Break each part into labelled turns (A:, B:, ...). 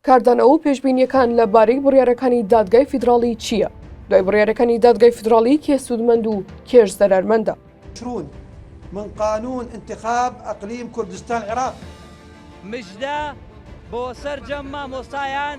A: کاردانەوە و پێشبینییەکان لە بارەی بڕیارەکانی دادگای فیدراڵی چییە؟ دوای بڕیارەکانی دادگای فیدراڵی کێ سوودمەند و کێش زەرەرمەندە؟
B: عشرون من قانون انتخاب اقلیم کردستان عراق.
C: مژدە بۆ سەرجەم مامۆستایان،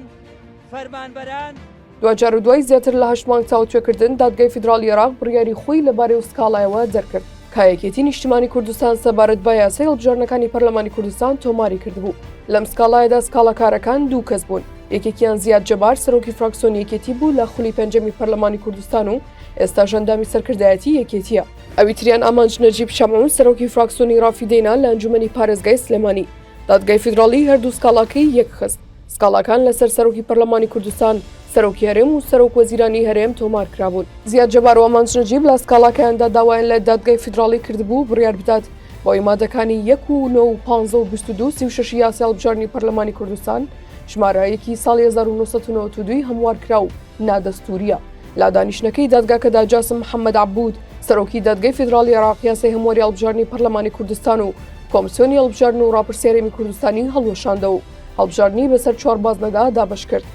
C: فەرمانبەران.
A: دواجار و دوای زیاتر لە هەشت مانگ تاوتوێکردن، دادگای فیدراڵی عێراق بڕیاری خۆی لەبارەی ئەو سکاڵایەوە دەرکرد، کە یەکێتی نیشتیمانی کوردستان سەبارەت بە یاسای هەڵبژاردنەکانی پەرلەمانی کوردستان تۆماری کردبوو. لەم سکاڵایەدا سکاڵاکارەکان دوو کەس بوون، یەکێکیان زیاد جەبار سەرۆکی فراکسیۆنی یەکێتی بوو لە خولی پێنجەمی پەرلەمانی کوردستان و ئێستاش ئەندامی سەرکردایەتی یەکێتییە. ئەوی تریان ئامانج نەجیب شەمعون سەرۆکی فراکسیۆنی ڕافیدەینە لە ئەنجومەنی پارێزگای سلێمانی. دادگای فیدراڵی هەردوو سکاڵاکەی یەکخست. سکاڵاکان لەسەر سەرۆکی پەرلەمانی کوردستان، سەرۆکی هەرێم و سەرۆک وەزیرانی هەرێم تۆمار کرابوون. زیاد جەبار و ئامانج نەجیب لە سکاڵاکەیاندا داوایان لە دادگای فیدراڵی کردبوو بڕیار بدات بەوەی مادەکانی یەک و نۆ و پانزە و 22 و 36 یاسای هەڵبژاردنی پەرلەمانی کوردستان ژمارە یەکی ساڵی 1992 ی هەموارکراو نادەستوورییە. لە دانیشتنەکەی دادگاکەدا جاسم محەممەد عەبود، سەرۆکی دادگای فیدراڵی عێراق یاسای هەمواری هەڵبژاردنی پەرلەمانی کوردستان و کۆمسیۆنی هەڵبژاردن و ڕاپرسی هەرێمی کوردستانی هەڵوەشاندەوە و هەڵبژاردنی بەسەر چوار بازنەدا دابەشکرد.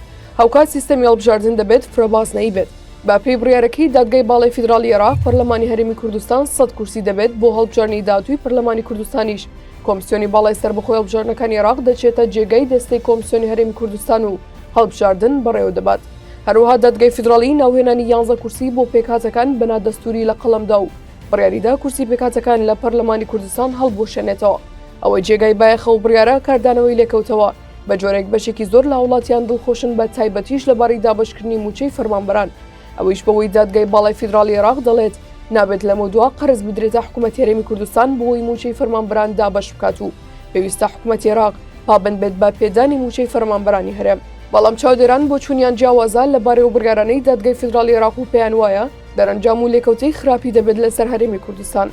A: هاوکات سیستەمی هەڵبژاردن دەبێت فرەبازنەیی بێت. بە پێی بڕیارەکەی دادگای باڵای فیدراڵی عێراق، پەرلەمانی هەرێمی کوردستان سەد کورسی دەبێت، بۆ هەڵبژاردنی داهاتووی پەرلەمانی کوردستانیش کۆمسیۆنی باڵای سەربەخۆی هەڵبژاردنەکانی عێراق دەچێتە جێگای دەستەی کۆمسیۆنی هەرێمی کوردستان و هەڵبژاردن بەڕێوەدەبات. هەروەها دادگای فیدراڵی ناوهێنانی یانزە کورسی بۆ پێکهاتەکان بە نادەستووری لە قەڵەمدا و بڕیاریدا کورسی پێکهاتەکان لە پەرلەمانی کوردستان هەڵبوەشێنێتەوە. ئەوەی جێگای بایەخە و بڕیارە کاردانەوەی لێکەوتەوە، بە جۆرێک بەشێکی زۆر لە هاوڵاتیان دڵخۆشن بە تایبەتیش لەبارەی دابەشکردنی مووچەی فەرمانبەران، ئەوەیش بەوەی دادگای باڵای فیدراڵی عێراق دەڵێت نابێت لەمەودوا قەرز بدرێتە حکومەتی هەرێمی کوردستان بۆی مووچەی فەرمانبەران دابەش بکات و پێویستە حکومەتی عێراق پابەند بێت بە پێدانی مووچەی فەرمانبەرانی هەرێم. بەڵام چاودێران بۆچوونیان جیاوازە لەبارەی ئەو بڕیارانەی دادگای فیدراڵی عێراق و پێیان وایە دەرەنجام و لێکەوتەی خراپی دەبێت لەسەر هەرێمی کوردستان.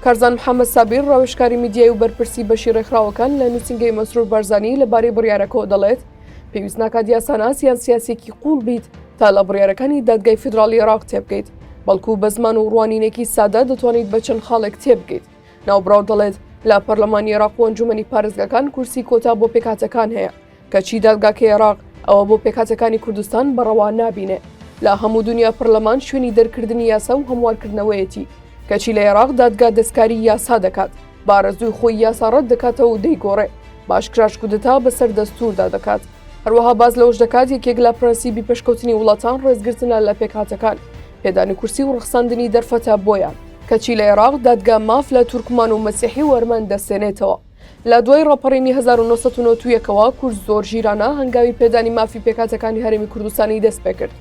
A: کارزان محەمەد سابیر، ڕاوێژکاری میدیایی و بەرپرسی بەشی ڕێکخراوەکان لە نووسینگەی مەسرور بارزانی لەبارەی بڕیارەکەوە دەڵێت، پێویست ناکات یاساناس یان سیاسییەکی قووڵ بیت تا لە بڕیارەکانی دادگای فیدراڵی عێراق تێبگەیت، بەڵکو بە زمان و ڕوانینێکی سادە دەتوانیت بە چەند خاڵێک تێبگەیت. ناوبراو دەڵێت، لە پەرلەمانی عێراق و ئەنجوومەنی پارێزگاکان کورسی کۆتا بۆ پێکهاتەکان هەیە، کەچی دادگاکەی عێراق ئەوە بۆ پێکهاتەکانی کوردستان بە ڕەوا نابینێ. لە هەموو دونیا پەرلەمان شوێنی دەرکردنی یاسا و هەموارکردنەوەیەتی، کەچی لە عێراق دادگا دەستکاری یاسا دەکات، بە ئارەزووی خۆی یاسا ڕەت دەکاتەوە و دەیگۆڕێ، بە ئاشکراش کودەتا بەسەر دەستووردا دەکات. هەروەها باس لەوەش دەکات یەکێک لە پرەنسیبی پێشکەوتنی وڵاتان ڕێزگرتنە لە پێکهاتەکان، پێدانی کورسی و ڕەخساندنی دەرفەتە بۆیان، کەچی لە عێراق دادگا ماف لە تورکمان و مەسیحی و ئەرمەن دەستێنێتەوە. لە دوای ڕاپەڕینی 1991 ەوە کورد زۆر ژیرانە هەنگاوی پێدانی مافی پێکهاتەکانی هەرێمی کوردستانی دەست پێکرد.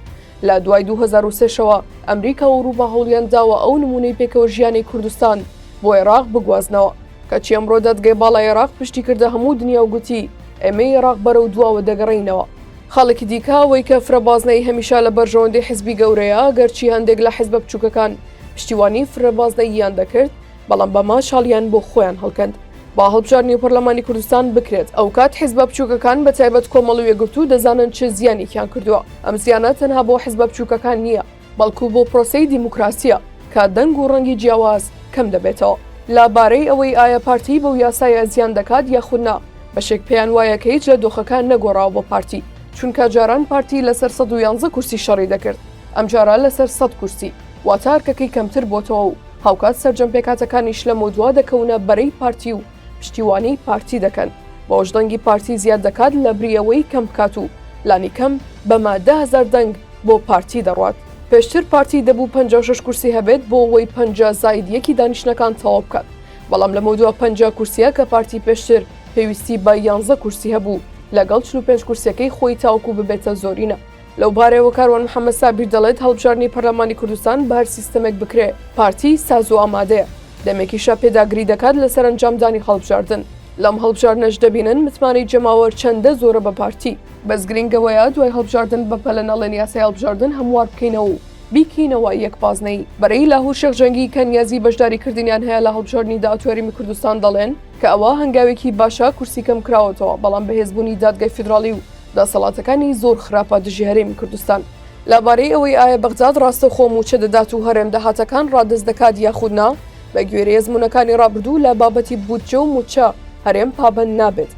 A: لە دوای 2003 شەوە ئەمریکا و ئەوروپا هەوڵیان داوە ئەو نموونەی پێکەوە ژیانەی کوردستان بۆ عێراق بگوازنەوە. کەچی ئەمڕۆ دادگای باڵای عێراق پشتی کردە هەموو دنیا و گوتی ئێمەی عێراق بەرەو دواوە دەگەڕێینەوە. خاڵێکی دیکە ئەوەی کە فرەبازنەیی هەمیشە لە بەرژەوەندی حزبی گەورەیە، گەرچی هەندێک لە حزبە بچووکەکان پشتیوانی فرەبازنەییان دەکرد، بەڵام بەمە شاڵیان بۆ خۆیان هەڵکەند. با هەڵبژاردنی پەرلەمانی کوردستان بکرێت، ئەوکات حزبە بچووکەکان بە تایبەت کۆمەڵ و یەکگرتوو دەزانن چ زیانێکیان کردووە. ئەم زیانە تەنها بۆ حزبە بچووکەکان نییە، بەڵکو بۆ پرۆسەی دیموکراسییە کە دەنگ و ڕەنگی جیاواز کەم دەبێتەوە. لە بارەی ئەوەی ئایا پارتی بەو یاسایە زیان دەکات یاخود نا، بەشێک پێیان وایە کە هیچ لە دۆخەکە نەگۆڕاوە بۆ پارتی، چونکە جاران پارتی لەسەر 111 کورسی شەڕی دەکرد، ئەمجارە لەسەر 100 کورسی، واتە ئەرکەکەی کەمتر بۆتەوە و هاوکات سەرجەم پێکهاتەکانیش لەمەودوا دەکەونە بەرەی پارتی و پشتیوانی پارتی دەکەن، بەوەش دەنگی پارتی زیاد دەکات لەبری ئەوەی کەم بکات و لانیکەم بەمە 10,000 دەنگ بۆ پارتی دەڕوات. پێشتر پارتی دەبوو 56 کورسی هەبێت بۆ ئەوەی 50 زائید یەکی دانیشتنەکان تەواو بکات، بەڵام لەمەودوا 50 کورسیە کە پارتی پێشتر پێویستی بە 11 کورسی هەبوو لەگەڵ 45 کورسیەکەی خۆی تاوەکو ببێتە زۆرینە. لەوبارەیەوە کاروان محەمەد سابیر دەڵێت، هەڵبژاردنی پەرلەمانی کوردستان بە هەر سیستەمێک بکرێ پارتی ساز و ئامادەیە، دەمێکیشە پێداگری دەکات لەسەر ئەنجامدانی هەڵبژاردن، لەم هەڵبژاردنەش دەبینن متمانەی جەماوەر چەندە زۆرە بە پارتی، بەس گرنگ ئەوەیە دوای هەڵبژاردن بەپەلە نەڵێن یاسای هەڵبژاردن هەموار بکەینەوە و بیکەینەوە یەک بازنەیی. بەرەی لاهور شێخ جەنگی کە نیازی بەشداریکردنیان هەیە لە هەڵبژاردنی داهاتوو هەرێمی کوردستان دەڵێن کە ئەوە هەنگاوێکی باشە کورسی کەمکراوەتەوە، بەڵام بەهێزبوونی دادگای فیدراڵی و دەسەڵاتەکانی زۆر خراپە دژی هەرێمی کوردستان. لە بارەی ئەوەی ئایا بەغداد ڕاستەوخۆ مووچە دەدات و هەرێم داهاتەکان ڕادەست دەکات یاخود نا، بە گوێرەی ئەزموونەکانی ڕابردوو لە بابەتی بودجە و مووچە هەرێم پابەند نابێت.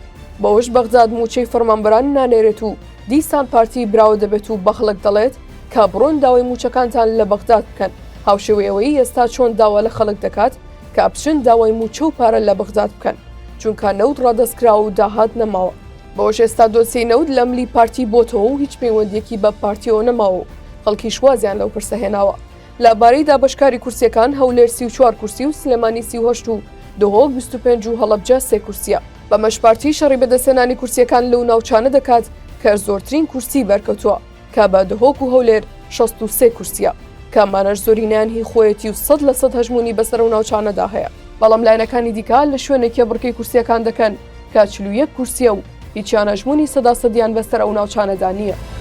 A: بەوەش بەغداد مووچەی فەرمانبەران نانێرێت و دیسان پارتی براوە دەبێت و بە خەڵک دەڵێت کە بڕۆن داوای مووچەکانتان لە بەغداد بکەن، هاوشێوەی ئەوەی ئێستا چۆن داوا لە خەڵک دەکات کە بچن داوای مووچە و پارە لە بەغداد بکەن، چونکە نەوت ڕادەستکراوە و داهات نەماوە. بەوەش ئێستا دۆسیەی نەوت لەملی پارتی بۆتەوە و هیچ پەیوەندییەکی بە پارتیەوە نەماوە و خەڵکیش وازیان لەو پرسە هێناوە. لە بارەی دابەشکاری کورسیەکان هەولێر 34 کورسی و سلێمانی 38 و دهۆک 25 و هەڵەبجە سێ کورسیە. بەمەش پارتی شەڕی بەدەستهێنانی کورسیەکان لەو ناوچانە دەکات کە زۆرترین کورسی بەرکەوتووە کە بە دهۆک و هەولێر 63 کورسیە کە ئەمانەش زۆرینەیان هی خۆیەتی و 100% هەژموونی بەسەر ئەو ناوچانەدا هەیە. بەڵام لایەنەکانی دیکە لە شوێنێک کێبڕکێی کورسیەکان دەکەن کە 41 کورسیە و هیچیان هەژموونی سەدا سەدیان بەسەر ئەو ناوچانەدا نییە.